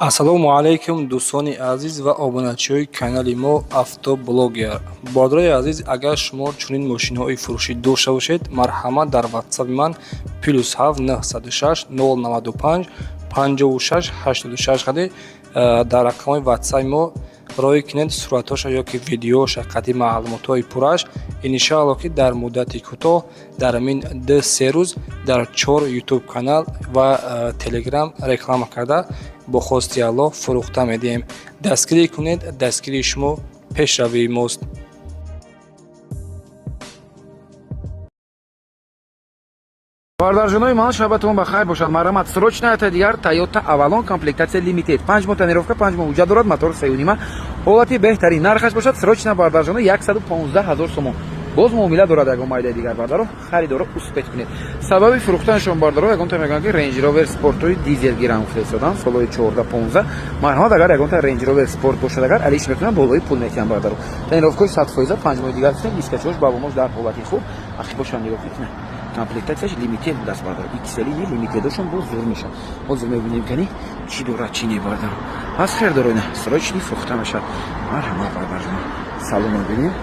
Ассалому алайкум, дӯстони азиз ва обуначиҳои канали мо Автоблогер. Бародарои азиз, агар шумо чунин мошинҳои фурӯшӣ дошта бошед, марҳамат, дар ватсапи ман +7 906 095 56 86 қади дар рақамҳои ватсапи мо роҳӣ кунед суратҳоша ё ки видеоша қади маълумотҳои пурраш. Иншаалло, ки дар муддати кӯтоҳ, дар ҳамин 2-3 рӯз, дар чор ютуб канал ва телеграм реклама карда, бо хости Аллоҳ фурӯхта медиҳем. Дастгирӣ кунед, дастгирии шумо пешравии мост. Бародарҷонои ман, шабатон ба хайр бошад. Марҳамат, срочно ята дигар Тойота Авалон, комплектация Limited, 5 моҳ тонировка, 5 моҳ ҳуҷҷат дорад, мотор сеюнима, ҳолати беҳтарин. Нархаш бошад срочно, бародарҷоно, 115 000 сомон. Боз муомила дорад, ягон майдаи дигар, бардаро, харидоро успеть кунед. Сабаби фурӯхтанашон, бардаро, ягонта мегӯянд, ки Range Rover Спортои дизел гирам гуфта солҳои 14-15. Марҳамат, агар ягонта Range Rover Sport бошад, агар алиш мекунам, болои пул метиҳам, бардаро. Тонировкаи 100%, 5 моҳи дигар гуфтем, дискачош, балонош дар ҳолати хуб. Ақибошам нигоҳ кунед, комплектацияш Limited будааст, бардаро. XL Limited-ошон боз зур мешавад. Ҳозир мебинем, кани чӣ дорад, чӣ не, бардаро. Пас хер доро, ина срочный фурӯхта мешавад. Марҳамат, бардарҷон, салон мебинем.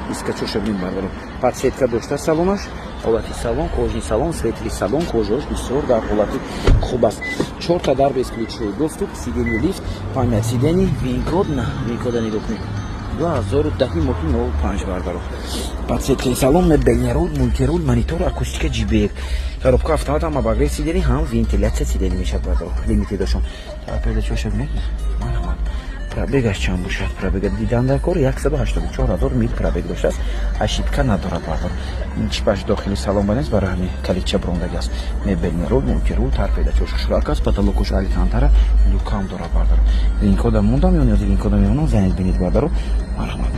Дискачоша бинем, бардаро, подсветка дошта салонаш, ҳолати салон, кожаный салон, светлый салон, кожаош бисёр дар ҳолати хуб аст. Чорта дар бесключевой доступ, сиденье лифт, память сидений, вин-код на вин-кода нигоҳ кунед. 2010 моҳи 05, бардаро. Подсветкаи салон, мебельный руль, мультируль, монитор, акустика JBL, коробка автомат, ҳам обогрев сидений, ҳам вентиляция сидений мешавад, бардаро. Limited-ошон торпедачоша бинед. Марҳамат, пробегаш чанд бошад? Пробега дидан дар кор, 184 000 мил пробег доштааст, ошибка надорад, бардор. Ин чипаш дохили салон ба нест, барои ҳамин калидча бурондаги аст. Мебельный руль, мультируль, торпедачош хушрак аст, потолокош алькантара, люкам дорад, бардор. Вин-кода мондам ё ниёзи вин-кода мемонам, занед, бинед, бардаро. Марҳамат.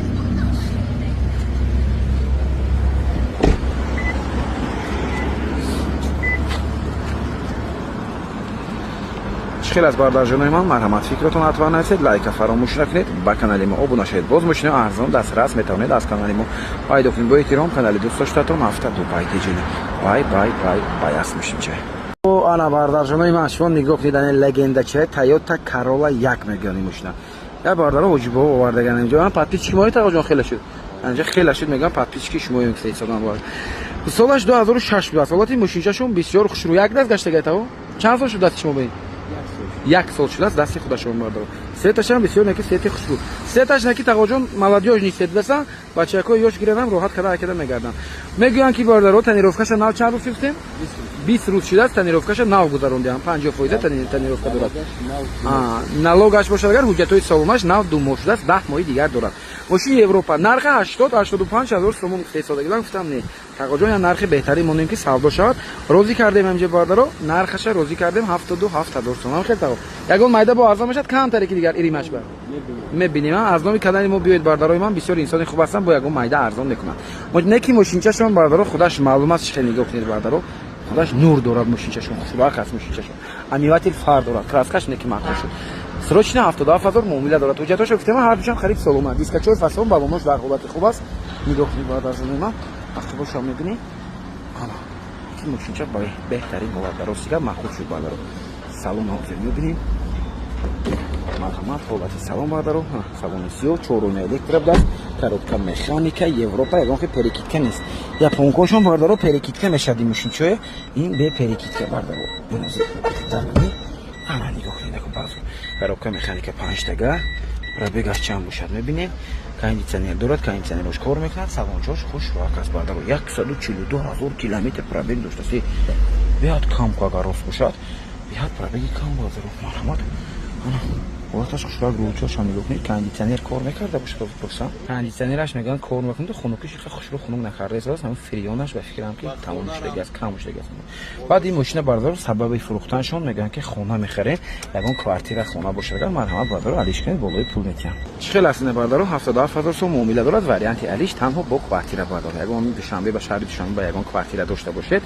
Чӣ хел аст, бародарҷонои ман? Марҳамат, фикротон ҳатман нависед, лайка фаромӯш накунед, ба канали мо обуна шавед. Боз мошинои арзон дастрас метавонед аз канали мо пайдо кунед. Бо эҳтиром, канали дӯстдоштатон Авто Дубай Теҷина. Бай, бай, бай, бай. Аст мошинча. Ана, бародарҷонои ман, шумо нигоҳ кунед, ане легендача Тойота Карола як мегӯянд ин мошина. Я бародаро ҳоҷибо овардаган инҷо. Подписчики мои, тағоҷон, хеле шуд анҷа, хеле шуд, мегӯям, подписчики шумо ҳисобам. Солаш 2006 будааст. Ҳолати мошинчашон бисёр хушрӯ. Як даст гаштагай, таво чанд сол шуд дасти шумо ба ин? Як сол шудааст дасти худашон, бардор. Сеташам бисёр неки, сети хушрӯ, сеташ неки, тағоҷон, молодёжный сет дасан, бачакҳои ёш гиранам, роҳат када акада мегарданд. Мегӯянд, ки, бародаро, тонировкаша нав. Чанд рӯз гуфтем? 20 рӯз шудааст, тонировкаша нав гузарондиам, 50% тонировка дорад. Налогаш бошад, агар ҳуҷҷатҳои соломаш нав, 2 моҳ шудааст, 10 моҳи дигар дорад. Мошини Европа, нарха 80-85 ҳазор сомон гуфтаисодагидан. Гуфтам, не, тағоҷон, я нархи беҳтарин монем, ки савдо шавад. Розӣ кардем ҳамҷа, бардаро, нархаша розӣ кардем 77 ҳазор сомон. Хел, таго, ягон майда бо арзон мешавад, камтаре ки дигар иримаш бар мебинем. Аз номи канали мо биёед, бардарои ман, бисёр инсони хуб ҳастанд, бо ягон майда арзон мекунанд. Не ки мошинчашон, бардаро, худаш маълум аст. Чӣ хел, нигоҳ кунед, бардаро, худаш нур дорад мошинчашон, хушрӯак аст мошинчашон, омыватель фар дорад, краскаш неки маъқул шуд. Срочно 77 ҳазор, муомила дорад. Ҳуҷҷатҳошо гуфтем, ҳар душам хариб солома, дискачои фасон, балонош дар ҳолати хуб аст. Нигоҳ кунед, бародарҷонои ман, ақибошам мебинед. Ана ки мошинча беҳтарин ҳолат, дар ростига маъқул шуд, бардаро. Салон ҳозир мебинем. Марҳамат, ҳолати салон, бардаро, салони сиёҳ, чорона электро будааст, коробка механика, Европа, ягон хел перекидка нест. Японкошон, бардаро, перекидка мешавад, ин мошинчое, ин бе перекидка, бардаро. Ана, нигоҳ кунед, коробка механика панҷтага. Пробегаш чанд бошад, мебинем. Кондитсионер дорад, кондитсионерош кор мекунад, салончош хушроак аст, бардаро. 142 000 километр пробег доштааст. Беҳад кам, агар рост бошад, беҳад пробеги кам, бардаро. Марҳамат, ҳолаташ хушрак, рулчошам нигоҳ кунед. Кондитсионер кор мекарда бошад, пурсам. Кондитсионераш мегӯянд, кор мекунад, хунукиш хушрӯ хунук накарда истодааст. Ҳамин фреонаш, ба фикрам, ки тамом шудаги аст, кам шудаги аст. Баъд ин мошина, бародаро, сабаби фурӯхтаншон мегӯянд, ки хона мехарем, ягон квартира, хона бошад, агар, марҳамат, бародаро, алиш кунед, болои пул метиҳам. Чӣ хел аст ина, бародаро? 77 ҳазор сом, муомила дорад, варианти алиш танҳо бо квартира, бародаро. Ягон Душанбе, ба шаҳри Душанбе ба ягон квартира дошта бошед,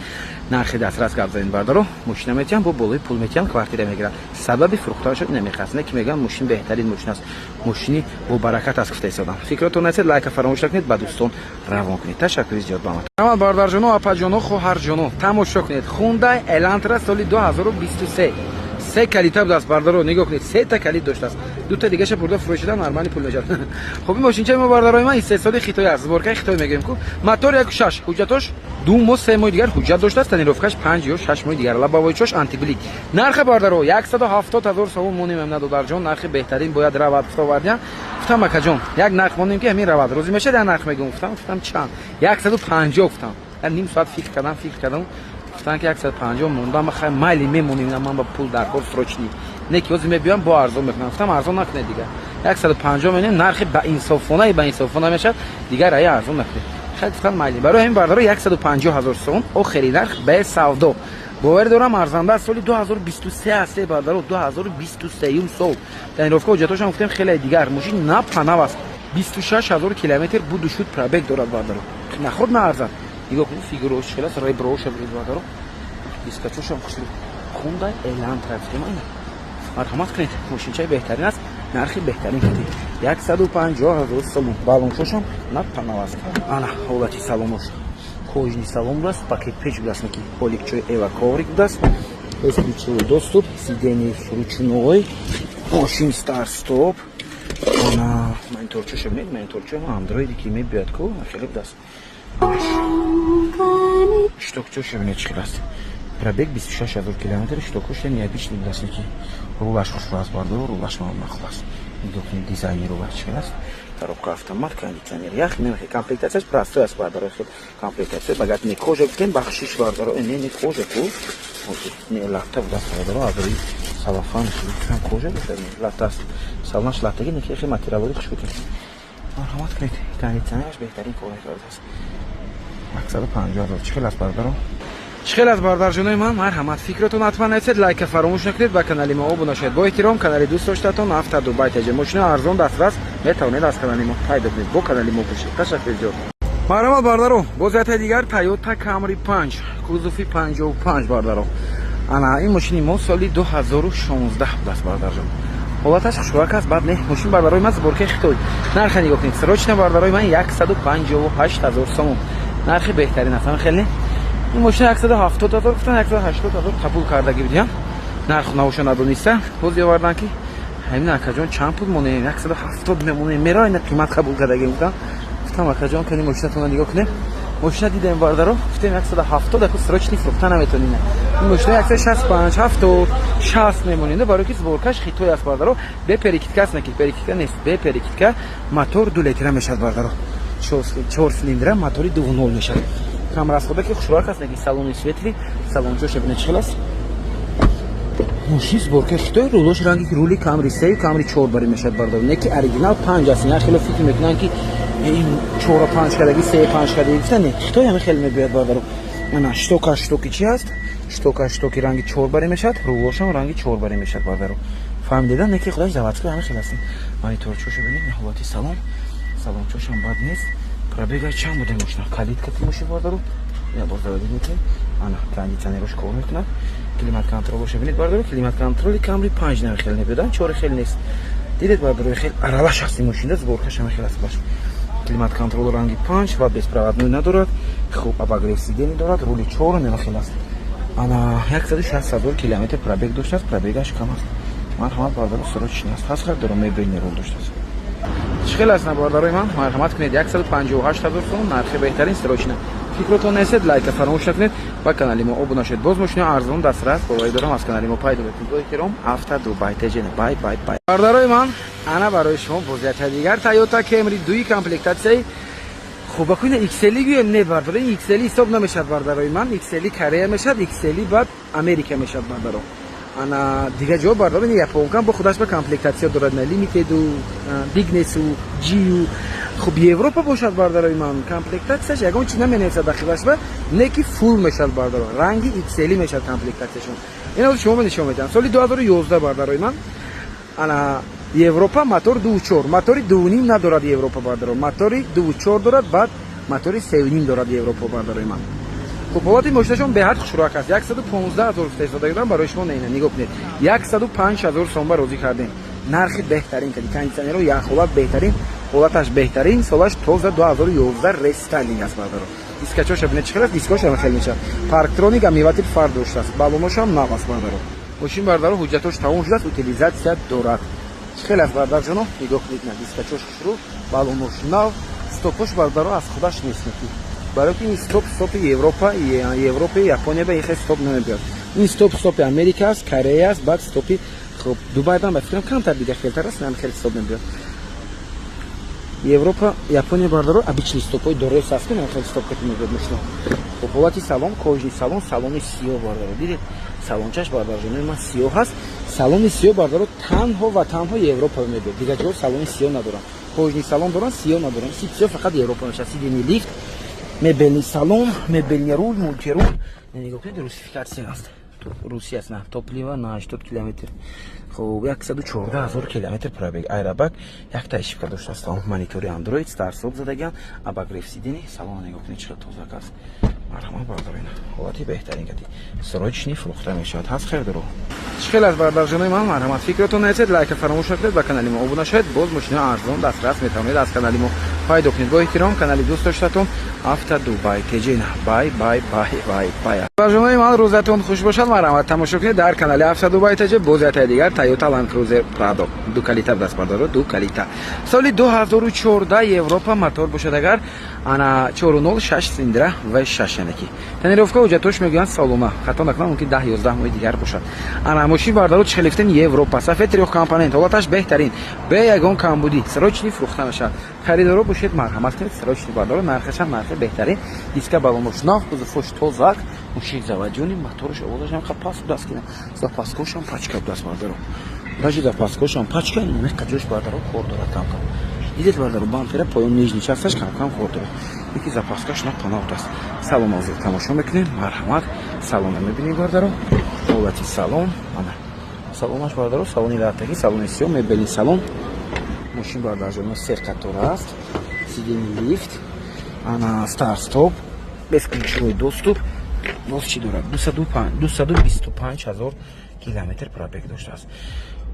нархи дастрас гап занед, бародаро, мошина метиҳам, бо болои пул метиҳам, квартира мегирам. Сабаби фурӯхтанашон ина мехаст, не ки мегӯям. Мегӯям, мошин беҳтарин мошин аст, мошини бобаракат аст, гуфта истодам. Фикротон нестед, лайка фаромӯш накунед, ба дӯстон равон кунед. Ташаккури зиёд ба ҳаматон. Бародарҷоно, апаҷоно, хоҳарҷоно, тамошо кунед: Хундай Элантра соли 2023, се калита будааст. Бардаро, нигоҳ кунед, сета калит доштааст, дута дигаша бурда фурӯшида, нормальный пул мешавад. Хуб, ин мошинчаи мо, бардарои ман, истеҳсоли Хитой аст, сборкаи Хитой мегӯем ку. Мотор 1,6, ҳуҷҷатош 2 моҳ, 3 моҳи дигар ҳуҷҷат доштааст, тонировкаш 5 ё 6 моҳи дигар, лобовойчош антиблик. Нархи, бардаро, 170 000 сомон монем. Надодарҷон, нархи беҳтарин бояд равад, гуфтовардия. Гуфтам, акаҷон, як нарх монем, ки ҳамин равад, розӣ мешавад, як нарх мегӯм, гуфтам. Гуфтам, чанд? 150, гуфтам. Ним соат фикр кардам, фикр кардам, гуфтан, ки 150 мондам. Хай, майли, мемонем, ман ба пул дар кор срочный не, ки ҳозир мебиём, бо арзон мекунам. Гуфтам, арзон накунед, дигар 150 менем, нархи ба инсофонаи ба инсофона мешавад, дигар ая арзон накунед. Хай, гуфтан, майли. Барои ҳамин, бардаро, 150 000 сомон охири нарх, бе савдо. Боварӣ дорам, арзанда. Соли 2023 аст, бардаро, 2023 сол. Тонировка, ҳуҷҷатошам гуфтем, хеле дигар. Мошин на панав аст, 26 000 километр буду шуд пробег дорад, бардаро, наход наарзад. Нигоҳ кунед, фигурош хеле аст, реброша бинед, бардаро, дискачошам хушрӯ. Хундай Элантра гуфтем, ина марҳамат кунед, мошинчаи беҳтарин аст, нархи беҳтарин кунед, 150 000 сомон. Балончошам на панав аст. Ана ҳолати салонош, кожаный салон будааст, пакет печ будааст, ки поликчои эва коврик будааст, бесключевой доступ, сиденье ручной, мошин старт стоп. Ана мониторчоша бинед, мониторчо андроиде ки мебиёяд ку, хеле будааст. Щитокчоша бинед, чӣ хел аст. Пробег 26 000 километр, щитокош необычный будааст, ки рулаш хушрӯ аст, бардор, рулаш махуб аст. Нигоҳ кунед, дизайни рулаш чӣ хел аст. Коробка автомат, кондиционер, ях мемехе. Комплектацияш простой аст, бардоро, хел комплектация богат не. Кожа гуфтем, бахшиш, бардоро, не, не кожа ку, не, латта будааст, бардоро, аз рӯи салафан кожа бошад, латта аст, салонаш латтаги, не, хеле материалҳои хушбуд. Марҳамат кунед, кондиционераш беҳтарин кор мекардааст. 150 000. Чӣ хел аст, бародаро? Чӣ хел аст, бародарҷонои ман? Марҳамат, фикротон ҳатман нависед, лайка фаромӯш накунед, ба канали мо обуна шавед. Бо эҳтиром, канали дӯст доштатон Авто Дубай ТЖ. Мошина арзон дастрас метавонед аз канали мо пайдо кунед, бо канали мо бошед. Ташаккури зиёд. Марҳамат, бародаро, боз яктаи дигар Тойота Камри 5, кузови 55. Бардаро, ана ин мошини мо соли 2016 будааст, бародарҷон. Ҳолаташ хушрӯак аст, бад не мошин, бардарои ман, сборкаи Хитой. Нарха нигоҳ кунед, срочно, бардарои ман, 158 000 сомон, нархи беҳтарин аст. Хеле ин мошина 170 000 гуфтан, 180 000 қабул кардаги будиям, нарху навоша надониста боз овардан, ки ҳамин, акаҷон, чанд пул монем? 170 мемонем, мера, ина қимат қабул кардаги гуфтам. Гуфтам, акаҷон, кани мошинатона нигоҳ кунем. Мошина дидем, бардаро, гуфтем 170, аку срочный фурӯхта наметонем. Ин мошина 165, 70, 60 мемонем, барои ки сборкаш Хитой аст, бардаро, бе перекидка аст, наки перекидка нест, бе перекидка, мотор 2 литра мешавад, бардаро, чор цилиндра, мотори 2,0 мешавад. Кам расхода ки хушрӯак аст, наки салони светлый, салончоша бинед, чӣ хел аст. Мошин сборкаи Хитой, рулош ранги рули Камри сею Камри чор бари мешавад, бардаро, не ки оригинал панҷ аст. Я хело фикр мекунанд, ки ин чора панҷ кардаги, се панҷ кардаги, гуфта, не, Хитой ҳами хеле мебиёяд, бардаро. Ана щитока, щитоки чи аст? Щитока, щитоки ранги чор бари мешавад, рулошам ранги чор бари мешавад, бардаро, фаҳмидеда? Не ки худаш заводской ҳами хел аст. Мониторчоша бинед, ҳолати салон, салончошам бад нест. Пробега чанд буде мошина? Калиткати мошин, бардаро, я боз заводить мекунем. Ана кондиционерош кор мекунад, климат контролоша бинед, бардаро, климат контроли Камри панҷ нами хел небиёда, чори хел нест. Дидед, бардаро, хел аралаш аст ин мошина, сборкаш ҳами хел аст. Баш климат контрол ранги панҷ ва беспроводной надорад. Хуб, обогрев сидений дорад, рули чор нема хел аст. Ана 160 000 километр пробег доштааст, пробегаш кам аст. Марҳамат, бардаро, срочный аст, ҳаст харидоро, мебельный рул доштааст. Чӣ хел аст, бародарои ман? Марҳамат кунед, 158 000 сомон, нархи беҳтарин, срочно. Фикротон несед, лайка фаромӯш накунед, ба канали мо обуна шавед. Боз мошинаи арзон дастрас, боварӣ дорам, аз канали мо пайдо мекунед. Бо эҳтиром, Авто Дубай ТЖ. Бай, бай, бай. Бародарои ман, ана барои шумо боз якта дигар Тойота Кемри дуи, комплектатсияи хуб. Акуна XL гӯем, не, бардаро, ин XL ҳисоб намешавад, бародарои ман. XL Корея мешавад, XL баъд Америка мешавад, бардаро. Ана дигар ҷо, бардаро, ин японка бо худаш ба комплектатсия дорад, на лимитеду, бигнесу, джию. Хуб, Европа бошад, бардарои ман, комплектатсияш ягон чи наменависад дахилаш ба, не ки full мешавад, бардаро, ранги XL мешавад комплектатсияшон. Ин шумо нишон медиҳам, соли 2011, бардарои ман. Ана Европа, мотор 2,4, мотори 2,5 надорад Европа, бардаро, мотори 2,4 дорад, баъд мотори 3,5 дорад Европа, бардарои ман. Хуб, ҳолати мошинашон беҳад хушрӯак аст. 115 000 фурӯхта истодагиам барои шумо. Не, нигоҳ кунед, 105 000 сом ба розӣ кардем. Нархи беҳтарин кади, кондитсионеро як ҳолат беҳтарин, ҳолаташ беҳтарин, солаш тоза, 2011, рестайлинг аст, бародаро. Дискачоша бинед, чӣ хел аст, дискоша хел мешавад. Парктроник, омыватель фар доштааст, баллоношам нав аст, бародаро. Мошин, бародаро, ҳуҷҷатош тамом шудааст, утилизация дорад. Чӣ хел аст, бародарҷоно, нигоҳ кунед, на дискачош хушрӯ, баллонош нав, стопош, бародаро, аз худаш нест меки, барои ки ин стоп стопи Европа, Европа, Япония ба ихе стоп намебиёд. Ин стоп стопи Америка аст, Корея аст, баъд стопи хуб Дубай бам, ба фикрам, камтар дига хелтар аст, нам хеле стоп намебиёд. Европа, Япония, бародаро, обычный стопҳои дорес аст, ки хеле стоп кати мебиёд мошино. Хуб, ҳолати салон, кожаный салон, салони сиёҳ, бародаро, дидед, салончаш, бародарҷонои ман, сиёҳ аст. Салони сиёҳ, бародаро, танҳо ва танҳо Европа мебиёд, дигар ҷо салони сиёҳ надорам. Кожаный салон дорам, сиёҳ надорам. Сиёҳ фақат Европа мешавад. Сиденье лифт, мебельный салон, мебельный руль, мультируль. Нигоҳ кунед, русификация аст, Русия аст. На топливо на 80 километр. Хуб, 114 ҳазор километр пробег, аэробаг, якта ошибка доштааст. Монитори Андроид, старт-стоп задаган, обогрев сидений. Салона нигоҳ кунед, чӣ қадр тозак аст. Марҳамат, бародарина, ҳолати беҳтарин кати, срочный фурӯхта мешавад, ҳаст хелдоро. Чӣ хел аст, бародарҷонои ман, марҳамат, фикротон нависед, лайка фаромӯш накунед, ба канали мо обуна шавед. Боз мошинаи арзон дастрас метавонед аз канали мо пайдо кунед. Бо эҳтиром, канали дӯст доштатон Авто Дубай Теҷена. Бай, бай, бай, бай, бай. Бародарҷонои ман, рӯзатон хуш бошад. Марҳамат, тамошо кунед дар канали Авто Дубай Теҷе. Боз ятаи дигар Тойота Land Cruiser Prado, ду калита даст, бардоро, ду калита, соли 2014, Европа, мотор бошад агар ана 4.0, 6 цилиндра ва 6, яъне ки тонировка, ҳуҷҷатош мегӯянд солона, хато накунам, мумкин 10-11 моҳи дигар бошад. Ана мошин, бардаро, чӣ хеле, Европа, сафед, трёхкомпонент, ҳолаташ беҳтарин, бе ягон камбудӣ, срочный фурӯхта мешавад. Харидоро бошед, марҳамат кунед, срочный, бардаро, нархашам нархи беҳтарин. Диска, балонош нав, кузовош тозак, мошин заводённый, мотораш, овозаш ҳам паст будааст, ки запаскошам пачка будааст, бардаро, даже запаскошам пачка. Инамеқа ҷош, бардаро, кор дорад камкам, дидед, бардаро, бампера поён, нижний часташ камкам кор дорад, яки запаскаш напана будааст. Салон ҳозир тамошо мекунем, марҳамат, салона мебинем, бардаро, ҳолати салон. Ана салонаш, бардаро, салони латтагӣ, салони сиёҳ, мебельный салон. Мошин, бардарҷоно, се қатора аст, сиденье лифт, ана старт стоп, бесключевой доступ. Боз чӣ дорад? 225 ҳазор километр пробег доштааст.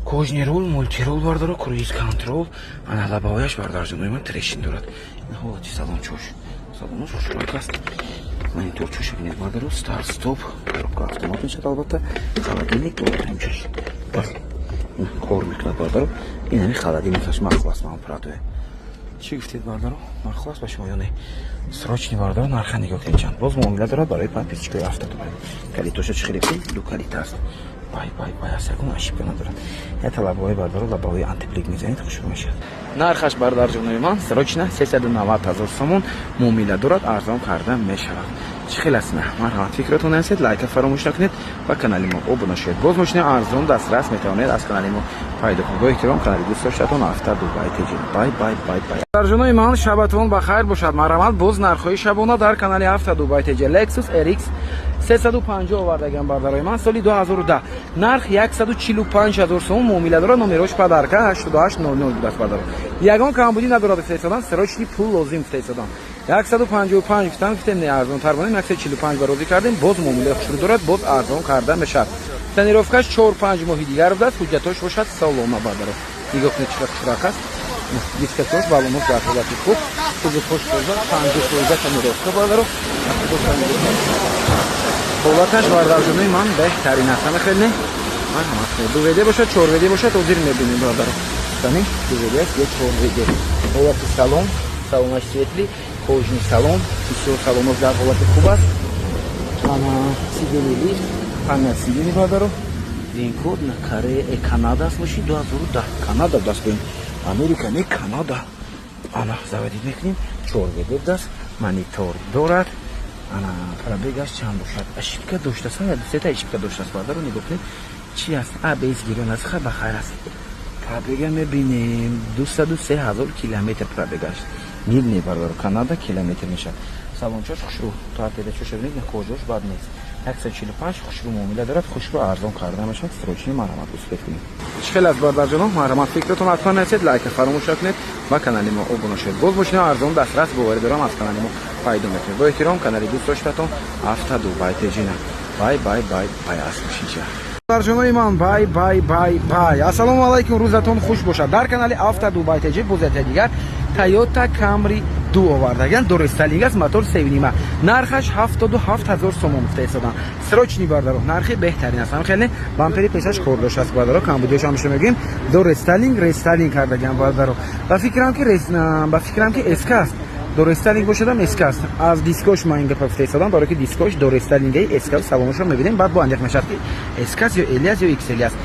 Кожаный руль, мультируль, бардоро, круиз контроль. Ана лабаояш, бардарҷонои ман, трещин дорад. Ин ҳолати салончош, салонош хушрак аст. Монитор чоша бинед, бардаро, старт стоп, коробка автомат мешавад, албатта, холодильник дорад, ҳамчош кор мекунад, бардаро. Ин ҳами холодильникаш махсус аст. Ман Прадое чӣ гуфтед, бардаро, махсус ба шумо ё не? Срочный, бардаро, нарха нигоҳ кунед чанд. Боз муомила дорад барои подписчикои Автодубай. Калитоша чӣ хеле, ду калита аст. Бай, бай, бай аст, ягон ошибка надорад. Я талабҳои, бардаро, лабаҳои антиблик мезанед, хушрӯ мешавад. Нархаш, бардарҷонои ман, срочно 390 ҳазор сомон, муомила дорад, арзон карда мешавад. Чӣ хел аст? На, марҳамат, фикротон нависед, лайка фаромӯш накунед, ба канали мо обуна шавед. Боз мошинаи арзон дастрас метавонед аз канали мо пайдо кунед. Бо эҳтиром, канали дӯст доштатон Авто Дубай Теҷин. Бай, бай, бай, бай. Бародарҷонои ман, шабатон ба хайр бошад. Марҳамат, боз нархҳои шабона дар канали Авто Дубай Теҷи. Lexus RX 350 овардаган, бардарои ман, соли 2010, нарх 145 ҳазор сомон, муомила дорад. Номерош подарка 8800 будааст, бардаро, ягон камбудӣ надорад, гуфтаистодам. Срочный, пул лозим, гуфтаистодам. 155 гуфтам, гуфтем не, арзонтар монем, 145 ба розӣ кардем. Боз муомилаи хушрӯ дорад, боз арзон карда мешавад. Тонировкаш 4-5 моҳи дигар будааст, ҳуҷҷатош бошад солона. Бардаро, нигоҳ кунед, чӣ қадр хушрак аст. Дискатош, балонош дар ҳолати хуб, кузовҳош тоза, 50% тонировка, бардаро. Ҳолаташ, бардарҷонои ман, беҳтарин аст. Ҳама хел не, марҳамат, ду ВД бошад, чор ВД бошад, ҳозир мебинем, бардаро. Тани ду ВД аст ё чор ВД. Ҳолати салон, салонаш светлый, кожаный салон, бисёр салонош дар ҳолати хуб аст. Ана сиденье лифт, память сидений, бардаро. Вин-код на Корея, Канада аст мошин, 2010, Канада даст боем, Америка не, Канада. Ана заводить мекунем, чор ВД даст, монитор дорад. Ана пробегаш чанд бошад? Ошибка доштааст, сета ошибка доштааст, бардаро, нигоҳ кунед, чи аст? А бес гирён аст, ха, ба хайр аст. Пробега мебинем, 203 ҳазор километр пробегаш, мил не, бардаро, Канада километр мешавад. Салончош хушрӯ, торпедачоша бинед, кожош бад нест. 145, хушрӯ, муомила дорад, хушрӯ, арзон карда мешавад. Срочный, марҳамат, успеть кунед. Чӣ хел аст, бардарҷоно, марҳамат, фикратон ҳатман нависед, лайка фаромӯш накунед, ба канали мо обуна шавед. Боз мошина арзон дастрас, боварӣ дорам, аз канали мо пайдо мекунед. Бо эҳтиром, канали дӯст доштатон Авто Дубай Теҷина. Бай, бай, бай, бай аст мошинча. Бародарҷонои ман, бай, бай, бай, бай, ассалому алайкум, рӯзатон хуш бошад. Дар канали Авто Дубай ТЖ бозияти дигар Тойота Камри ду овардаган, дорестайлинг аст, мотор севнима, нархаш 77 000 сомон гуфта истодан. Срочный, бардаро, нархи беҳтарин аст. Хеле бампери пешаш кор доштааст, бардаро, камбудиёш ҳамеша мегӯем. Дорестайлинг, рестайлинг кардаган, бардаро. Ба фикрам, ки СК аст, дорестайлинг бошадам, СК аст. Аз дискош ман ин гапа гуфта истодам, барое ки дискош дорестайлингаи СК. Салонашро мебинем, баъд бо андех мешавад, ки СК аст ё Элиас ё XL аст.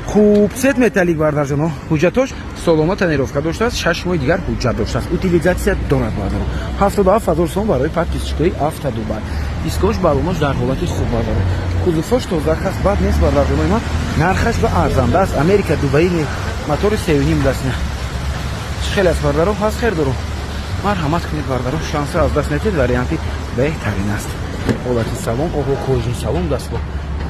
Хуб, цвет металлик, бардарҷоно, ҳуҷҷатош солона, тонировка доштааст, 6 моҳи дигар ҳуҷҷат доштааст, утилизация дорад, бардаро. 77 000 сом барои подписчикои Авто Дубай. Дискош, балонош дар ҳолати хуб, бардаро, кузовош тоза аст, бад нест, бардарҷонои ман. Нархаш ба арзанда аст, Америка, Дубаи, мотори сеюним даст. Чӣ хеле аст, бардаро, ҳаст хер дору. Марҳамат кунед, бардаро, шанса аз даст нетед, варианти беҳтарин аст. Ҳолати салон, оҳо, кожаный салон даст, бо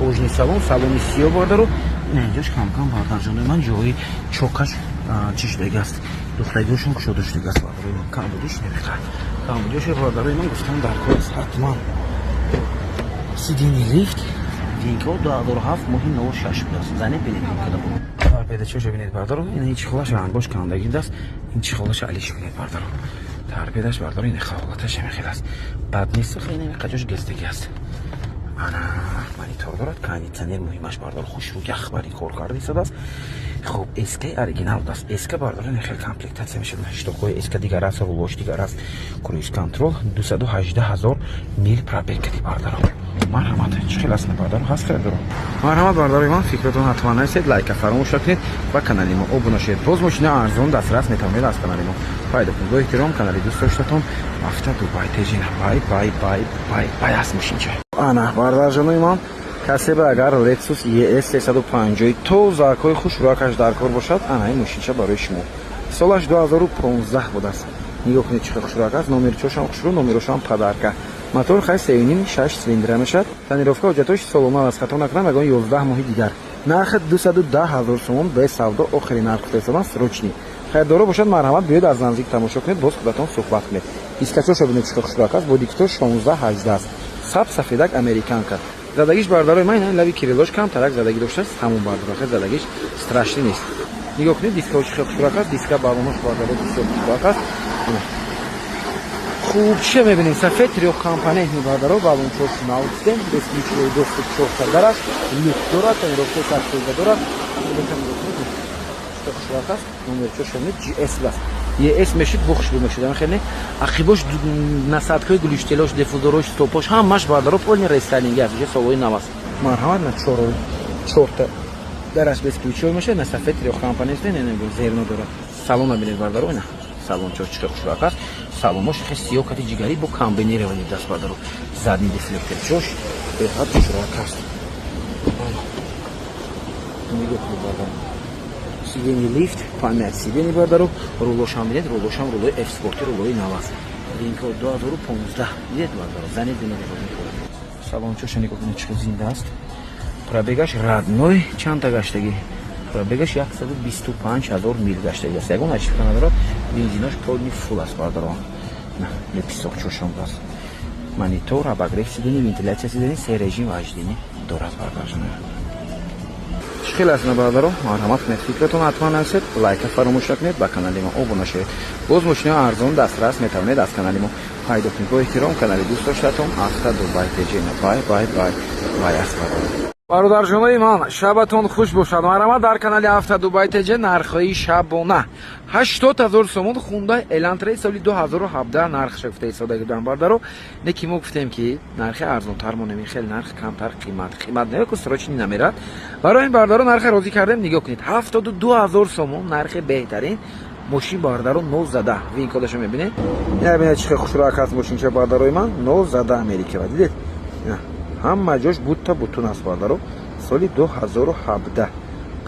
кожаный салон, салони сиё, бардаро. Инҷош камкам, бардарҷонои ман, ҷои чокаш чӣ шудаги аст, духтагиҳошон кушода шудаги аст, бардарои ман. Камбудиш намехоҳад, камбудиош, бардарои ман, гуфтам, дар кор аст ҳатман. Сиденье лифт, винко 2007 моҳи 06 будааст. Зане бинед, када торпедачоша бинед, бардаро. Ин ҳеч холаш рангош кандаги даст, ин чи холаша алиш кунед, бардаро. Торпедаш, бардаро, ин ҳолаташ ҳамин аст, бад нест, хеле қаҷош гездагӣ аст. Ана монитор дорад, кондитсионер, муҳимаш, бардаро, хушрӯ яхбари кор карда истодааст. Хуб, СК оригинал будааст. СК, бардаро, хеле комплектация мешавад, щитокҳои СК дигар аст, рулош дигар аст, круиз контроль, 218 000 мил пробег кади, бардаро. Марҳамат, чӣ хел аст, бардаро, ҳаст харидоро. Марҳамат, бардарои ман, фикратон ҳатман нависед, лайка фаромӯш накунед ва канали мо обуна шавед. Боз мошина арзон дастрас метавонед аз канали мо пайдо кунед. Бо эҳтиром, канали дӯст доштатон Авто Дубай Тежина. Бай, бай, бай, бай, бай аст мошинча. Ана, бардарҷонои ман, касе ба агар Lexus ES 350 тозакҳои хушрӯякаш дар кор бошад, ана ин мошинча барои шумо. Солаш 2015 будааст. Нигоҳ кунед, чӣ хел хушрӯяк аст, номерчошам хушрӯ, номерошам подарка. Мотор хай сеюним, шаш цилиндра мешавад. Тонировка, ҳуҷҷатош солона аст, хато накунам, ягон 11 моҳи дигар. Нархи 210 ҳазор сомон, бе савдо, охири нарх гуфта, срочный. Харидоро бошад, марҳамат, биёед, аз наздик тамошо кунед, боз худатон суҳбат кунед. Дискачошо бинед, чӣ хел хушрӯяк аст, бо дискто 16 18 аст. Саб сафедак, американка. Задагиш, бардарои ман, ин лави крылош камтарак задагӣ доштааст, ҳамон, бардаро, задагиш страшный нест. Нигоҳ кунед, дискаҳо чӣ хел хушрӯяк аст, диска, балонош, бардаро, бисёр хушрӯяк аст. Хуб, чӣ мебинем? Сафед, трёхкомпонентный, бардаро, балончош нав дидем, бесключевой доступ, чорта дараш, люк дорад, тонировкаи садфоиза дорад. Хушрӯяк аст, номерчош GS аст, ES мешид, бо хушбӯ мешид. Хеле ақибош, насадкаҳои глушителош, диффузорош, стопош ҳамаш, бардаро, полный рестайлинги аст, уже солҳои нав аст. Марҳамат, на чорта дараш бесключевой мешавад, на сафед, трёхкомпонентный, зерно дорад. Салона бинед, бардаро, ина салончо чӣ хушрӯяк аст. Салонош хе сиёҳ кати ҷигарӣ, бо комбинированный даст, бардаро, задний дефлекторчош беҳад хушрӯяк аст. Нигоҳ кунед, бардаро, сиденье лифт, память сиденье, бардаро, рулошам бинед, рулошам рулои F Спорти, рулои нав аст. Линко 2015 дидед, бардаро, занед, бинед. Салончоша нигоҳ кунед, чӣ зинда аст. Пробегаш родной чандта гаштагӣ? Пробегаш 125 ҳазор мил гаштагӣ аст, ягон ошибка надорад, бензинош полный фул аст, бардаро. Лепестокчошон аст, монитор, обогрев сиденья, вентиляция сиденья, се режим вождения дорад, бардарҷон. Чӣ хел аст, бародаро? Марҳамат кунед, фикратон ҳатман нависед, лайка фаромӯш накунед, ба канали мо обуна шавед. Боз мошинаи арзон дастрас метавонед аз канали мо пайдо кунед. Бо эҳтиром, канали дӯст доштатон Авто Дубай Теҷена. Бай, бай, бай, бай аст, бародар. Бародарҷонои ман, шабатон хуш бошад. Марҳамат, дар канали Авто Дубай ТЖ нархҳои шабона. 80 000 сомон Хундай Элантраи соли 2017 нархша гуфта истода будам, бардаро. Не ки мо гуфтем, ки нархи арзонтар монем, хеле нарх камтар, қимат қимат не, срочный намерад. Барои ин, бардаро, нархе розӣ кардем. Нигоҳ кунед, 72 000 сомон нархи беҳтарин мошин, бардаро, нозада. Винкодаша мебинед, бинед, чӣ хел хушрӯяк аст мошинча, бардарои ман, нозада, америкава, дидед, ҳама ҷош бутта бутун аст, бардаро. Соли 2017,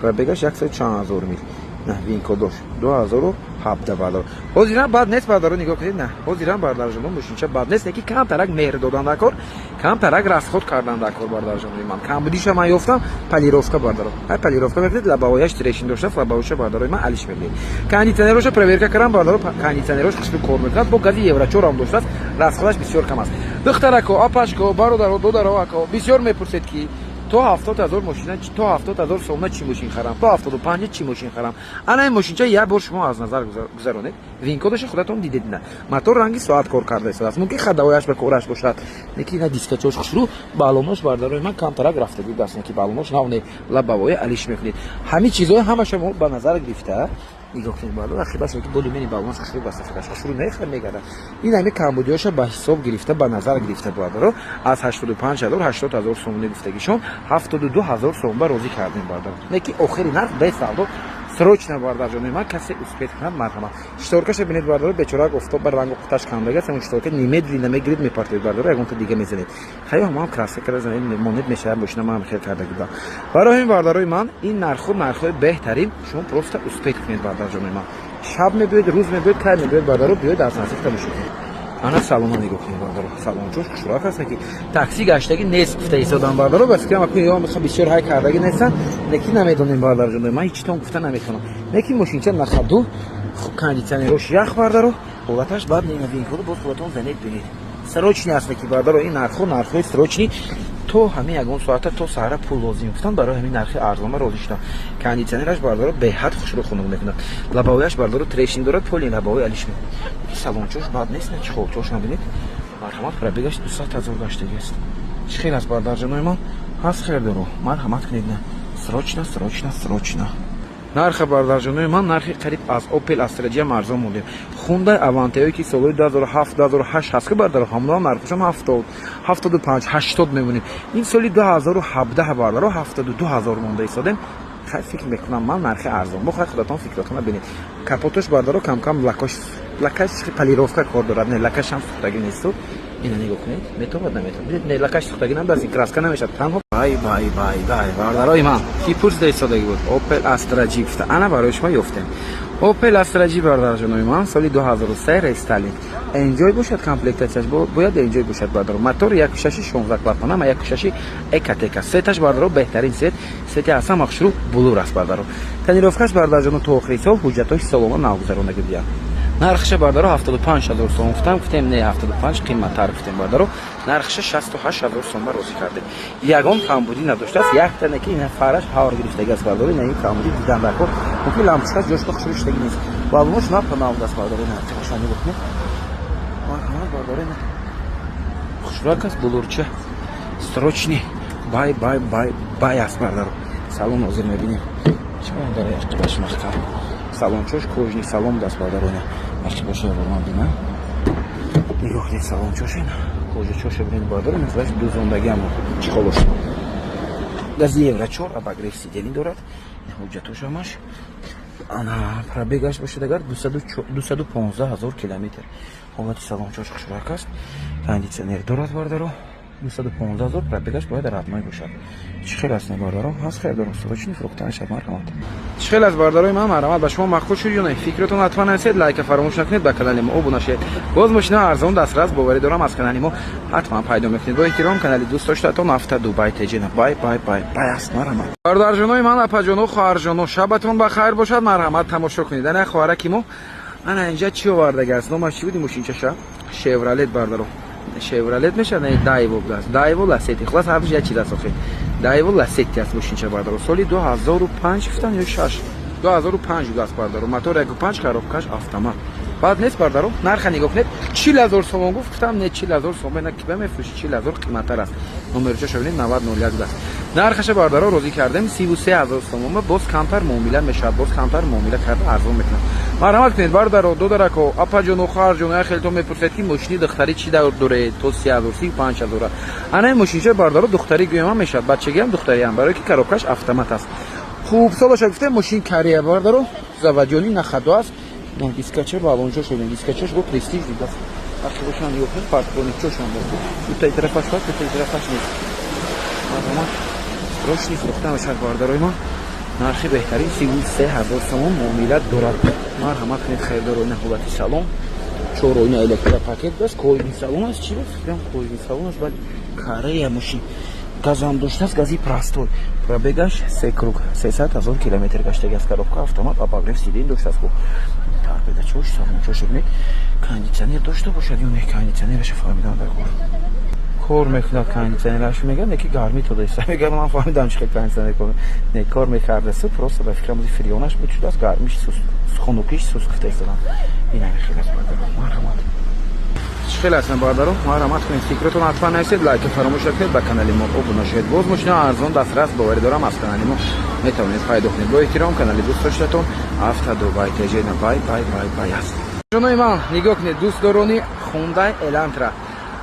пробегаш яксаду чанд ҳазор мил. На винкодош 2017, бардаро, ҳозирам бад нест, бардаро, нигоҳ кунед. На ҳозирам, бардарҷоно, мошинча бад нест, леки камтарак меҳр додан дар кор, камтарак расход кардан дар кор, бардарҷонои ман. Камбудиша ман ёфтам, полировка, бардаро. Ҳай полировка мекунед, лобовояш трещин доштааст, лобовояша, бардарои ман, алиш мекунед. Кондитсионероша проверка кардам, бардаро, кондитсионерош хушбу кор мекунад, бо гази еврочорам доштааст, расходаш бисёр кам аст. Духтарако, апашко, бародаро, додаро, ако бисёр мепурсед, ки То 70 000 мошина, то 70 000 сомона чӣ мошин харам, то 75 чӣ мошин харам? Ана ин мошинча як бор шумо аз назар гузаронед. VIN-кодаша худатон дидед, на мотор ранги соат кор карда истодааст. Мумкин ходовояш ба кораш бошад, лекин на дискачош хушрӯ, балонош, бардарои ман, камтарак рафтагӣ даст, ки балонош нав не, лобовоя алиш мекунед. Ҳамин чизҳои ҳамаша мо ба назар гирифта нигоҳ кунед, бардар. Ахи бас ки болимени балонош хушрӯ баста шудааст, хушрӯ нехар мегардад. Ин ҳами камбудиҳоша ба ҳисоб гирифта, ба назар гирифта, бардаро, аз 85 000, 80 000 сомонӣ гуфтагишон, 72 000 сомон ба розӣ кардем, бардар. Не ки охири нарх, бесавдо, срочно, бардарҷони ман, касе успеть кунад, марҳамат. Шторкаша бинед, бардаро, бечорак офтоб ба рангу қуташ кандагааст. Ҳамон шторка немедленно мегиред, мепартоед, бардаро, ягонта дига мезанед. Хаё ҳамам краска карда занед, монед мешавад. Мошина ман хел карда будам. Барои ҳамин, бардарои ман, ин нарху нархҳои беҳтарин. Шумо просто успеть кунед, бардарҷони ман. Шаб мебиёед, рӯз мебиёед, кай мебиёед, бардаро, биёед, аз наздик тамошо кунед. Ана салона нигоҳ кунед, бардаро, салончош хушрак аст, ки такси гаштагӣ нест гуфта истодам, бардаро. Ба фикрам, акун ё мехоҳ бисёр ҳай кардагӣ нестанд, лекин намедонем, бардарҷоно, ман ҳечитон гуфта наметавонам. Лекин мошинча на ходу, кондитсионерош ях, бардаро, ҳолаташ бад не. VIN-коду боз худатон занед, бинед. Срочный аст, ки бардаро, ин нархҳо нархҳои срочный. То ҳамин ягон соата, то саҳра пул лозим гуфтам, барои ҳамин нархи арзонма розӣ шудам. Кондитсионераш, бардаро, беҳад хушрӯ хунук мекунад. Лобовояш, бардаро, трещин дорад, поли лобовой алиш мекунад. Салончош бад нест, на чехолчош набинед, марҳамат. Пробегаш 200 000 гаштагиаст. Чӣ хел аст, бардарҷонои ман? Ҳаст хелдоро, марҳамат кунед. На срочно, срочно, срочно. Нарха, бардарҷонои ман, нархи қариб аз Опел Астра G арзон мондем. Хундай Авантеое ки солҳои 2007, 2008 ҳаст, ки бардаро, ҳамоно нархошам 70, 75, 80 мемонем. Ин соли 2017, бардаро, 72 000 монда истодем. Хай, фикр мекунам ман, нархи арзон. Бо хай, худатон фикротона бинед. Капотош, бардаро, камкам лакош, лакаш полировка кор дорад. Не, лакашам сӯхтагӣ несту. Ина нигоҳ кунед, метобад, наметобад. Не, лакаш сӯхтагӣ набудаст, краска намешавад танҳо. Бай, бай, бай, бай, бардарои ман, ки пурсида истодагӣ буд Опел Астра G гуфта, ана барои шумо ёфтем Опел Астра G, бардарҷонои ман, соли 2003, рестайлинг, Enjoy бошад, комплектатсияш бояд Enjoy бошад, бардаро. Мотор 1.6, 16 клапана, ма 1.6 Ecotec. Цветаш, бардаро, беҳтарин цвет, цвети ҳасан махшуру булур аст, бардаро. Тонировкаш, бардарҷоно, то охири сол, ҳуҷҷатҳои солона навгузарондагӣ будиям. Нархша, бардаро, 75 000 сом гуфтам, гуфтем не, 75 қиматтар гуфтем, бардаро. Нархша 68 000 сом розӣ кардем. Ягон камбудӣ надоштааст, яктане ки ина фараш ҳавр гирифтагӣ аст, бардаро. Ина ин камбудӣ дидан даркор. Мумкин лампочкаш ҷошка хушрӯ шудагӣ нест. Балонош напанавдааст, бардаро. Ина тиқашон нигоҳ кунед, марҳамат, бардаро, ина хушрак аст, булурча, срочный, бай, бай, бай, бай аст, бардаро. Салон ҳозир мебинем, чаро дар яқибаш маҳкам. Салончош кожаный салон даст, бардаро. Ина ақибаша ман бинам, нигоҳ кунед, салончош ина кожачоша бинед, бардаро. Ина худаш дузондагиам чехолош. Гази евро 4, обогрев сидений дорад, ҳуҷҷатош ҳамаш. Ана пробегаш бошад агар 215 000 километр. Ҳолати салончош хушрак аст, кондитсионер дорад, бардаро. 215 000 пробегаш бояд родной бошад. Чӣ хел аст, бардаро? Ҳаст хел срочный, фурӯхта мешавад, марҳамат. Чӣ хел аст, бардарои ман, марҳамат? Ба шумо маъқул шуд ё не? Фикротон ҳатман нависед, лайка фаромӯш накунед, ба канали мо обуна шавед. Боз мошина арзон дастрас, боварӣ дорам, аз канали мо ҳатман пайдо мекунед. Бо эҳтиром, канали дӯст доштатон Авто Дубай Теҷина. Бай, бай, бай, бай аст, марҳамат. Бародарҷонои ман, апаҷоно, хоҳарҷоно, шабатон ба хайр бошад. Марҳамат, тамошо кунед. Ана хоҳараки мо ана инҷа чӣ овардагааст? Номаш чӣ буди мошинчаша? Шевролет, бардаро, Шевролет мешавад, не, Дайво будааст, Дайво Ласети. Хулас, ҳардуш як чиз аст охи. Дайво Ласети аст мошинча, бардаро, соли 2005 гуфтан ё 6, 2005 будааст, бардаро. Мотор 1.5, коробкаш автомат. Баъд нест, бардаро. Нарха нигоҳ кунед, 40 000 сомон гуфт. Гуфтам не, 40 000 сомон на, киба мефурӯши, 40 000 қиматтар аст. Номерчаша бинед, 9001 будааст. Нархаша, бардаро, розӣ кардем 33 000 сомон. Боз камтар муомила мешавад, боз камтар муомила карда арзон мекунад. Марҳамат кунед, бардаро, додарако, апаҷону, хоҳарҷону. Як хелтон мепурсед, ки мошини духтарӣ чӣ доред то 30 000, 35 000? Ана ин мошинча, бардаро, духтарӣ гӯям мешавад, бачагиам, духтариам, барое ки коробкаш автомат аст. Хуб, солаша гуфтем, мошин Корея, бардаро, заводённый, на ходу аст. Дискача балончо шудем, дискачаш бо Престиж дидааст. Ақибошам нигоҳ кунед, парктроникчошам дутаи тарафаш ҳаст, дутаи тарафаш нест. Марҳамат, срочный, фурӯхта мешавад, бардарои ман. Нархи беҳтарин 33 000 сомон, муомила дорад. Марҳамат кунед, харидоро. Ина ҳолати салон, чороина электропакет аст, кожаный салон аст. Чӣ фикрам, кожаный салон аст, баъд Корея мошин, газам доштааст, гази простой. Пробегаш се круг, 300 000 километр гаштаги аст. Коробка автомат, обогрев сидень доштааст. Ку торпедачош, салончош бинед. Кондитсионер дошта бошад ё не, кондитсионераша фаҳмидам дар кор. Кор мекунад кондиционераш, мегӯяд, не ки гармӣ додаиста. Мегӯяд, ман фаҳмидам, чӣ хел кондиционер кор не кор мекардасту, просто ба фикрам, фреонаш буд шудааст, гармиш сус, хунукиш сус гуфта истодам. Ин ҳами хел аст, бародаро, марҳамат. Чӣ хел ҳастанд, бародаро? Марҳамат кунед, фикротон ҳатман нависед, лайка фаромӯш накунед, ба канали мо обуна шавед. Боз мошина арзон дастрас, боварӣ дорам, аз канали мо метавонед пайдо кунед. Бо эҳтиром, канали дӯст доштатон Автодубай Теҷена. Бай, бай, бай, бай аст. Ҷонои ман, нигоҳ кунед, дӯстдорони Хундай Элантра,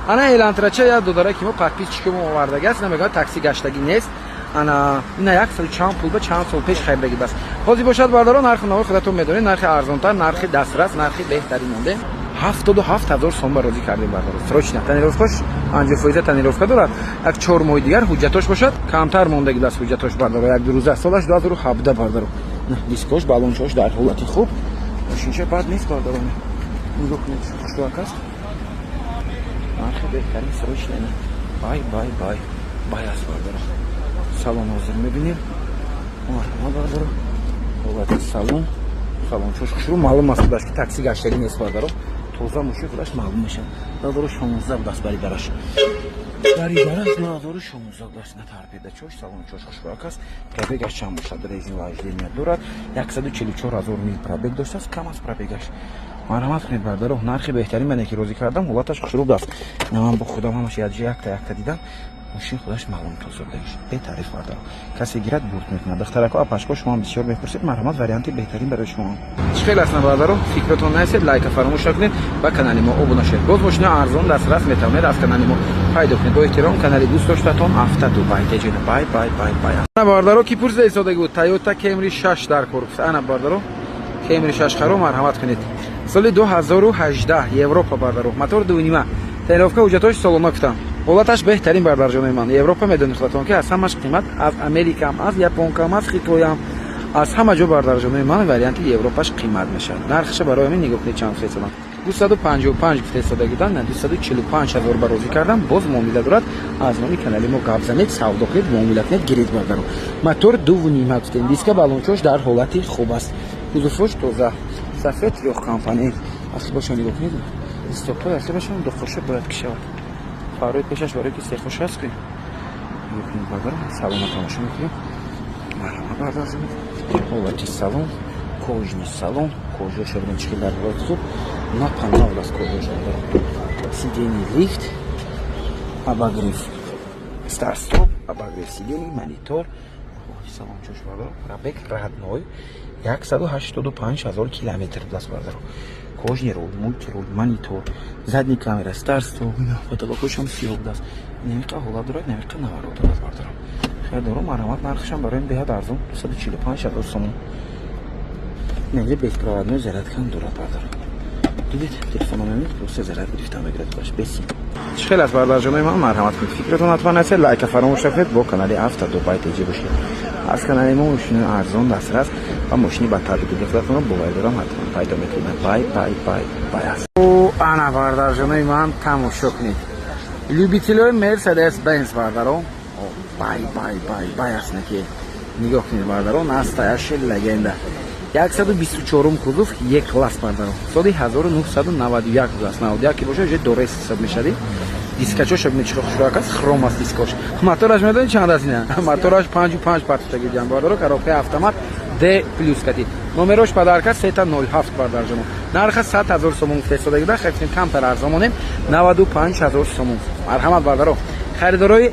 ана Элантрача як додаре ки мо подписчики мо овардаги аст, намегӯяд, такси гаштагӣ нест. Ана ина яксаду чанд пул ба чанд сол пеш харидаги бас. Ҳозир бошад, бародаро, нархи нави худатон медонед, нархи арзонтар, нархи дастрас, нархи беҳтарин монде. 77 000 сом ба розӣ кардем, бародаро. Срочно тонировкаш 50% тонировка дорад, як 4 моҳи дигар ҳуҷҷатош бошад, камтар мондаги даст ҳуҷҷатош, бардаро, як ду рӯза. Солаш 2017, бардаро. Дискош, балончош дар ҳолати хуб, мошинча бад нест, бардаро. Нигоҳ кунед, хушрӯак аст, нархи беҳтарин, срочно. Бай, бай, бай, бай аст, бардаро. Салон ҳозир мебинем. Марҳамат, бардаро, ҳолати салон, салончош хушрӯ, маълум аст худаш, ки такси гаштагӣ нест, бардаро. Тоза мошин, худаш маълум мешавад. 2016 будааст, бари дараш, бари дараш 2016 будааст. На торпедачош, салончош хушрӯак аст. Пробегаш чанд бошад? Режим вождения дорад, 144 000 мил пробег доштааст, кам аст пробегаш. Марҳамат кунед, бардаро, нархи беҳтарин мане ки розӣ кардам, ҳолаташ хушрӯ будааст. Ман бо худам ҳамаш якта якта дидам, мошин худаш маълум тоза будагиш, бетариф, бардаро. Касе гирад, бурд мекунад. Духтарако, апашко, шумо бисёр мепурсед, марҳамат, варианти беҳтарин барои шумо. Чӣ хел ҳастанд, бардаро? Фикротон нависед, лайка фаромӯш накунед, ба канали мо обуна шавед. Боз мошина арзон дастрас метавонед аз канали мо пайдо кунед. Бо эҳтиром, канали дӯст доштатон Автодубай Теҷена. Бай, бай, бай, бай. Ана, бардаро, ки пурсида истодаги буд, Тойота Кемри 6 дар кор. Ана, бардаро, Кемри 6 харо, марҳамат кунед. Соли 2018, Европа, бардаро, мотор дунима, тонировка, ҳуҷҷатош солона гуфтам, ҳолаташ беҳтарин, бардарҷонои ман. Европа медонед худатон, ки аз ҳамаш қимат, аз Америкаам, аз Японкаам, аз Хитоям, аз ҳама ҷо, бардарҷонои ман, варианти Европаш қимат мешавад нархаша. Барои ҳамин нигоҳ кунед, чанд фесадам, 255 гуфтесодаги дан, 245 ҳазор ба розӣ кардам. Боз муомила дорад. Аз номи канали мо гап занед, савдо кунед, муомила кунед, гиред, бардаро. Мотор дуву нима гуфтем, диска, балончош дар ҳолати хуб аст, кузовош тоза, сафед, трёхкомпонент. Аслибаша нигоҳ кунед, стопҳои аслибашам духоша бояд ки шавад. Фарои пешаш барои ки сехош аст ки нигоҳ кунед, бардаро. Салона тамошо мекунем. Марҳамат, бардар, ҳолати салон, кожаный салон, кожаша бинед, чӣ хел дар ҳолати хуб, напанав аст кожаша. Сиденье лифт, обогрев старт стоп, обогрев сиденье, монитор, салон чош, бардаро. Пробег родной 185 000 километр будааст, бардаро. Кожаный руль, мультируль, монитор, задний камера, старт стоп, потолокошам сиёҳ будааст. Намиқа ҳолат дорад, намиқа наворот дорад, бардаро. Хайр дору, марҳамат, нархашам барои беҳад арзон, 245 000 сомон. Инҷа беспроводной зарядкам дорад, бардаро. Дидед, телефона мемед, просто заряд гирифта мегирад баш бесим. Чӣ хел аст, бардарҷонои ман? Марҳамат кунед, фикратон ҳатман нависед, лайка фаромӯш накунед, бо канали Автодубай Теҷи бошед. Аз канали мо мошини арзон дастрас ва мошини ба табъи дили худатонро, боварӣ дорам, ҳатман пайдо мекунед. Бай, бай, бай, бай аст. Ана, бардарҷонои ман, тамошо кунед, любителои Мерседес Бенз, бардаро, бай, бай, бай, бай аст. Наки нигоҳ кунед, бардаро, настоящая легенда, 124-ум кузов, Е класс, бардаро, соли 1991 будааст. 91 ки бошад, уже дорес ҳисоб мешавад. Дискачоша бинед, чӣ хушрӯак аст, хром аст дискош. Мотораш медонед чанд аст? Ина мотораш 5,5 партофтаги ҷан, бардаро, коробкаи автомат, Д плюс кати. Номерош подарка сета 07, бардарҷоно. Нарха 100 ҳазор сомон гуфтаистодаги да, хефтем, камтар арзон монем, 95 ҳазор сомон. Марҳамат, бардаро, харидорои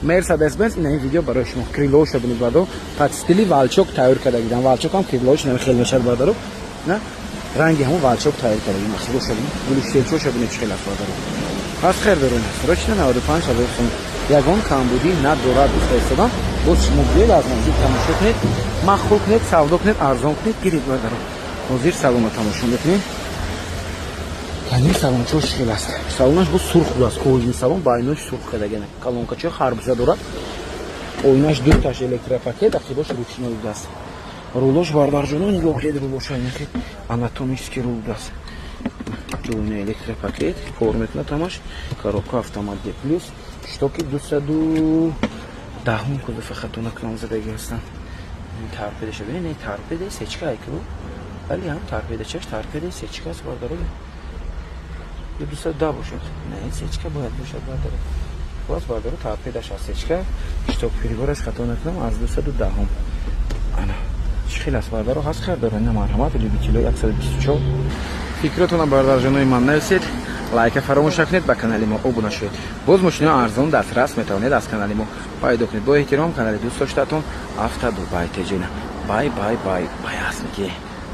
Мерседес Бенз, ина ин видео барои шумо. Крылоша бинед, бардаро, под стили волчок тайёр карда гидам. Волчокам крылош хел мешавад, бардаро, на ранги ҳамон волчок тайёр карда гидам. Крылоша бинед, глушительчоша бинед, чӣ хел аст, бардаро. Пас хер дорем, срочно 95 ҳазор сомон, ягон камбудӣ надорад гуфта истодам. Боз шумо биёед, аз наздик тамошо кунед, маъқул кунед, савдо кунед, арзон кунед, гиред, бардаро. Ҳозир салона тамошо мекунем. Кани, салончош хел аст? Салонаш боз сурх будааст, кожаный салон, байнош сурх кардагана, колонкачои харбуза дорад, оинаш дуташ электропакет, ақибош ручной будааст. Рулош, бардарҷоно, нигоҳ кунед, рулоша инахи анатомический рул будааст. Дуйна электропакет кор мекунад ҳамаш, коробка автомат Д плюс, штоки 210-ум кузова, хато накунам, задаги ҳастанд. Торпедаша бинед, не торпеда, сечка айку, вале ҳам торпедачаш торпеда, сечка аст, бардаро. Ё 210 бошад. Не, сечка бояд бошад, бардаро. Боз, бардаро, торпедаш аз сечка, шток прибораш, хато накунам, аз 210. Ана чӣ хел аст, бардаро, ҳаст хардора? Ина, марҳамат, любитело, 124. Фикротона, бардарҷонои ман, нависед, лайка фаромӯш накунед, ба канали мо обуна шавед. Боз мошинои арзон дастрас метавонед аз канали мо пайдо кунед. Бо эҳтиром, канали дӯст доштатон Авто Дубай Теҷина. Бай, бай, бай, бай аст ки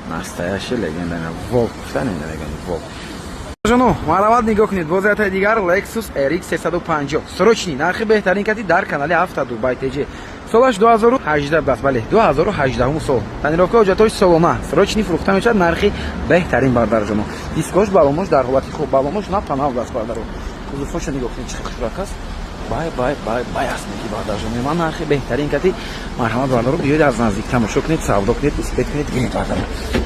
настоящий легенда волк гуфтан, мегӯянд волк. Жоно, марҳамат, нигоҳ кунед, боз ятаи дигар Lexus RX 350, срочный, нархи беҳтарин кати дар канали Авто Дубай ТЖ. Солаш 2018 будаст, бале, 2018 сол. Тонировка, ҳуҷҷатҳои солона, срочный фурӯхта мешавад, нархи беҳтарин, бардарҷоно. Дискош, баломош дар ҳолати хуб, баломош на панав даст, бардаро. Кузовоша нигоҳ кунед, чӣ хушрак аст. Бай, бай, бай, бай аст меги, бардарҷоно. Ман нархи беҳтарин кати, марҳамат, бардаро, биёед, аз наздик тамошо кунед, савдо кунед, успеть кунед, бинед, бардаро.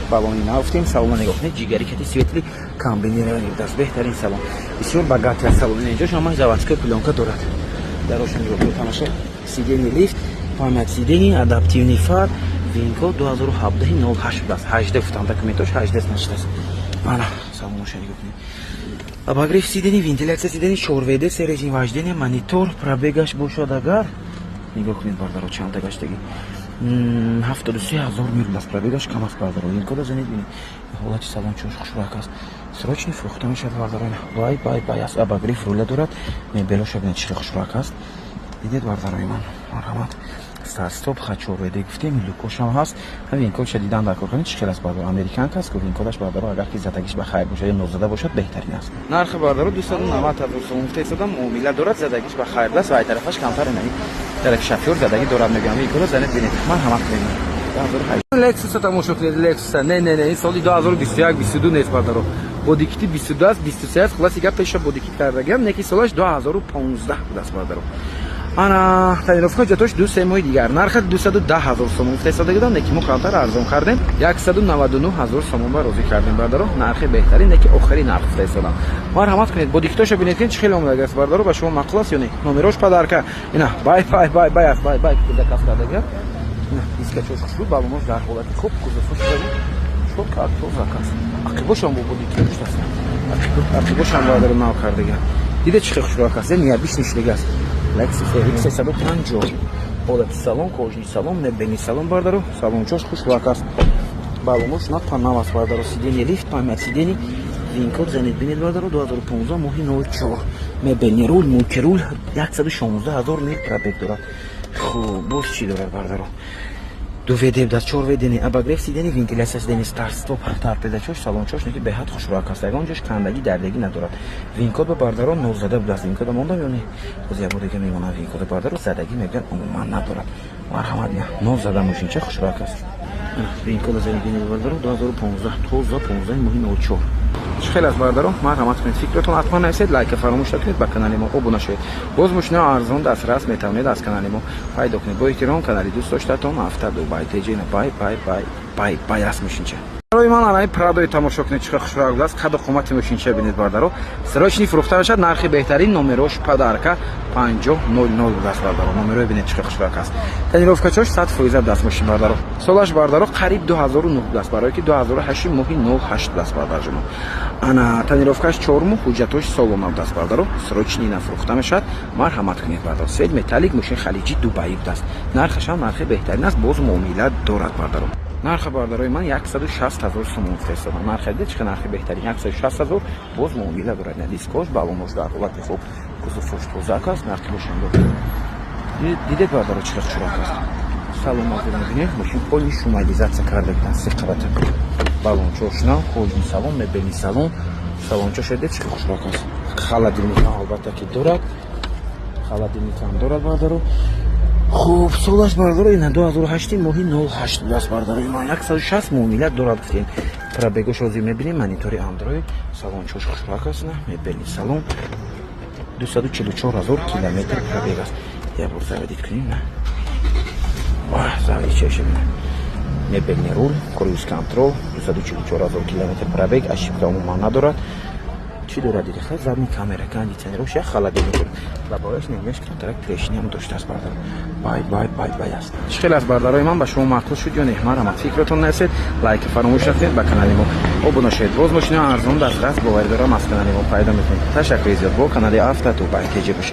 Балони науфтем, салона нигоҳ кунед, ҷигари кати, светлый комбинированный будааст, беҳтарин салон. Бисёр богатый аст салон. Инҷош ҳамаш заводской плёнка дорад. Дароша нигоҳ кунед, тамошо. Сиденье лифт, память сидений, адаптивный фар, VIN-код 2017 08 будааст. 18 гуфтам, документош 18 нашудааст. Ана, салоноша нигоҳ кунед. Обогрев сидений, вентиляция сидений, 4 ВД, се режим вождения, монитор, пробегаш бошад агар. Нигоҳ кунед, бардаро, чанд гаштаги. 73 000 мил аст, пробегаш кам аст, бардаро. VIN-кода занед, бинед. Ҳолати салон чош хушрак аст. Срочный фурӯхта мешавад, бардаро. Бай, бай, бай аст. Обогрев руля дорад. Мебелоша бинед, чӣ хушрак аст. Дидед, бардарои ман, марҳамат. Старт-стоп, 4 ВД гуфтем, люкошам ҳаст. Ҳамин VIN-кодша дидан дар корхона, чӣ хел аст, бардаро. Американка аст ку, VIN-кодаш, бардаро, агар ки задагиш ба хайр бошад ё нозада бошад, беҳтарин аст. Нархи, бардаро, 290 000 сом гуфта истодам, муомила дорад, задагиш ба хайр аст ва ай тарафаш камтар, инами тарафи шофёр задагӣ дорад, мегӯям. VIN-кода занед, бинед. Марҳамат кунед. Лексуса тамошо кунед, Лексуса. Не, не, не, ин соли 2021, 22 нест, бардаро. Body kit и 22 аст, 23 аст, хулоси гап, пеша body kit кардагиам, неки солаш 2015 будааст, бардаро. Ана, тонировка, ҳуҷҷатош 2-3 моҳи дигар. Нарха 210 000 сомон гуфта истодагидам, неки мо камтар арзон кардем, 199 000 сомон ба розӣ кардем, бардаро. Нархи беҳтарин, неки охири нарх гуфта истодам. Марҳамат кунед, body kit оша бинед, ки чӣ хеле омадагиаст, бардаро, ба шумо маъқул аст ё не? Номерош подарка. Ина, бай, бай, бай, бай аст, бай, бай, заказ кардагиам. Ина, дискачош хушрӯ, балонош дар ҳолати хуб, кузовош чётко, тозак аст. Ақибошам бо body kit пуштаст. Ақибошам, бардаро, нав кардагиам. Диде, чӣ хеле хушрӯак аст, необычный шудагиаст. Lexus RX 350. Ҳолати салон, кожаный салон, мебельный салон, бардаро, салончош хушрӯак аст. Балонош на панав аст, бардаро. Сиденье лифт, память сидений, VIN-код занед, бинед, бардаро, 2015 моҳи 04. Мебельный руль, мультируль, 116 ҳазор мил пробег дорад. Хуб, боз чӣ дорад, бардаро? 2 ВД даст, 4 ВД, обогрев сидений, вентиляция сидений, старт стоп, торпедачош, салончош неки беҳад хушрӯак аст. Ягон ҷош кандагӣ, дардагӣ надорад. VIN-код ба, бардаро, нозада будааст. VIN-кода мондам ё не? Боз як бор дига мемонам VIN-кода, бардаро, задагӣ мегӯянд, умуман надорад. Марҳамат, нозада мошинча хушрӯак аст. VIN-кода занед, бинед, бардаро, 2015, тоза, 15 моҳи 04. Чӣ хел аст, бардаро? Марҳамат кунед, фикротон ҳатман нависед, лайка фаромӯш накунед, ба канали мо обуна шавед. Боз мошинаи арзон дастрас метавонед аз канали мо пайдо кунед. Бо эҳтиром, канали дӯст доштатон Авто Дубай Теҷина. Бай, бай, бай, бай, бай аст мошинча. Барои ман анаи Прадои тамошо кунед, чӣ хушрӯак будааст. Қаду қомати мошинча бинед, бардаро. Срочный фурӯхта мешавад, нархи беҳтарин, номерош подарка, 5000 будааст, бардаро. Номерои бинед, чӣ хушрӯак аст. Тонировкачош 100% будааст мошин, бардаро. Солаш, бардаро, қариб 2009 будааст, барое ки 2008 моҳи 08 будааст, бардарҷоно. Ана, тонировкаш 4 моҳ, ҳуҷҷатош солона будааст, бардаро. Срочный нафурӯхта мешавад. Марҳамат кунед, бардаро. Цвет металлик, мошин халиҷи Дубаи будааст. Нархашам нархи беҳтарин аст, боз муомила дорад, бардаро. Нарха, бардарои ман, 160 000 сомон гуфта истодам. Нарха дид, чӣ нархи беҳтарин, 160 000, боз муомила дорад. На, дискош, балонош дар ҳолати хуб, кузовош тозак аст, нархи бошам дидед, бардаро, чӣ хушрак аст. Саломат мебинед, мошин полный шумоизация карда буданд, се қабата. Балончош нав, кожаный салон, мебельный салон, салончош дид, чӣ хушрак аст. Холодильник албатта ки дорад, холодильник ҳам дорад, бардаро. Хуб, солаш, бардаро, ина, 2008 моҳи 08 будааст, бардаро. Ина, 160 муомила дорад, гуфтем. Пробегош ҳозир мебинем, монитори Android, салончош хушрак аст, на, мебельный салон, 244 ҳазор километр пробег аст. Як бор заводить кунем, на. Заводить чаша бина. Мебельный руль, круиз контроль, 244 ҳазор километр пробег, ошибка умуман надорад. Чӣ дорад диди? Хай, задний камера, кондиционерош, як холодильник дорад. Лобовояш немеш камтарак трещинаам доштааст, бардар. Бай, бай, бай, бай аст. Чӣ хел аст, бардарои ман, ба шумо маъқул шуд ё не? Марҳамат, фикротон нарасед, лайка фаромӯш накунед, ба канали мо обуна шавед. Боз мошинаи арзон дастрас, боварӣ дорам, аз канали мо пайдо мекунед. Ташаккури зиёд, бо канали Автодубай ТЖ бошед.